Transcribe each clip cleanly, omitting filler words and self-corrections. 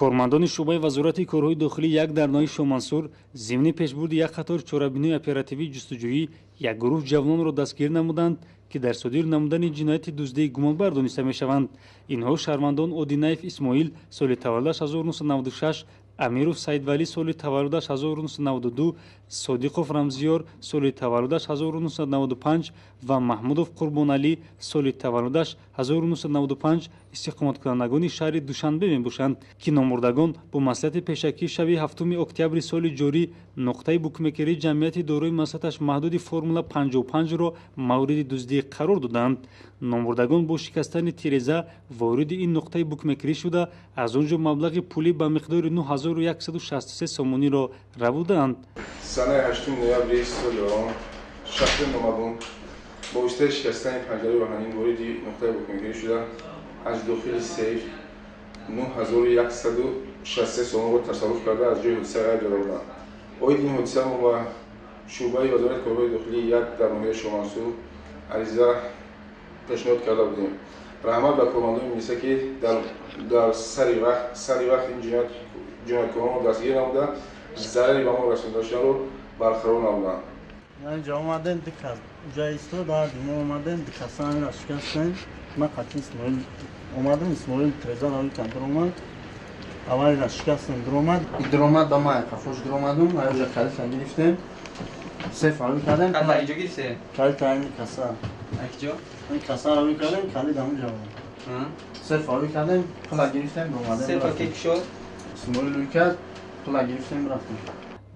Кормандони шӯъбаи Вазорати корҳои дохилӣ як дар ноҳияи Шомансур зимни пешбурди як қатор чорабиниҳои оперативии ҷустуҷӯӣ як гурӯҳ ҷавононро дастгир намуданд, ки дар содир намудани ҷинояти дуздии гумонбар дониста мешаванд. Инҳо шаҳрвандон Одинаев Исмоил, соли таваллудаш 1996, Амиров Саидвалӣ, соли таваллудаш 1992, Содиқов Рамзиёр, соли таваллудаш 1995 ва Маҳмудов Қурбоналӣ, соли таваллудаш 1995, истиқоматкунандагони шаҳри Душанбе мебошанд, ки номурдагон бо маслиҳати пешакӣ шаби 7 октябри соли ҷорӣ нуқтаи букмекерии ҷамъияти дорои масъулияташ маҳдуди Формула 55-ро мавриди дуздӣ қарор доданд. Номурдагон бо шикастани тиреза вориди ин нуқтаи букмекерӣ шуда, аз он ҷо маблағи пулӣ ба миқдори 9163 сомониро рабуданд. Санаи 8 ноябри соли равон шахси номаълум бо воситаи шикастани панҷараи оҳанин вориди нуқтаи букмекерӣ шуда, аз дохили сейф 9163 сомонро тасарруф карда, аз ҷои ҳодиса ғайб зада буданд. Оиди ин ҳодиса мо ба шӯъбаи Вазорати корҳои дохилии як дар ноҳияи Шомансур ариза пешниҳод карда будем. Раҳмат ба кормандони милиса, ки дар сари вақт ин ҷинояткоронро дастгир намуда, зарари ба мо расонда шударо барқарор намуданд. Инҷа омадем, ду кас уҷа истод, мо омадем, ду каса амира шикастем. Ман қатъи Исмоил омадам, Исмоил треза рави кан дуромад, аввалира шикастем, дуромад, дуромад ба ман қафош дуромадум, аюҷа калита гирифтем, сейф рави кардем. Калита инҷо гирифтем? Калита ин каса. Акиҷо? Ин каса рави кардем, калид ҳамунҷа буд. Сейф рави кардем, пула гирифтем, дуромадем. Сейф ки кушод? Исмоил рӯй кард, пула гирифтем, рафтем.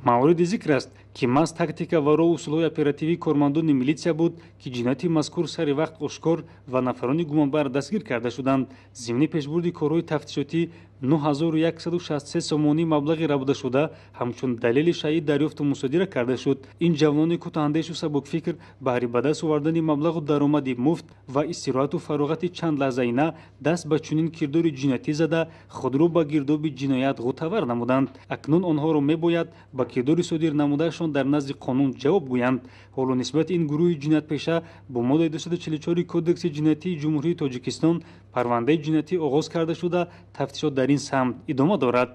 Мавриди зикр аст, ки маҳз тактика ва роҳу усулҳои оперативии кормандони милитсия буд, ки ҷинояти мазкур сари вақт ошкор ва нафарони гумонбар дастгир карда шуданд. Зимни пешбурди корҳои тафтишотӣ 9163 сомонӣ маблағи рабудашуда ҳамчун далели шайъӣ дарёфту мусодира карда шуд. Ин ҷавонони кӯтоҳандешу сабукфикр баҳри ба даст овардани маблағу даромади муфт ва истироҳату фароғати чанд лаҳзаина даст ба чунин кирдори ҷиноятӣ зада, худро ба гирдоби ҷиноят ғӯтавар намуданд. Акнун онҳоро мебояд ба кирдори содир намудаашон дар назди қонун ҷавоб гӯянд. Ҳоло нисбати ин гурӯҳи ҷиноятпеша бо моддаи 244 Кодекси ҷиноятии Ҷумҳурии Тоҷикистон парвандаи ҷиноятӣ оғоз карда шуда, тафтишот дар ин самт идома дорад.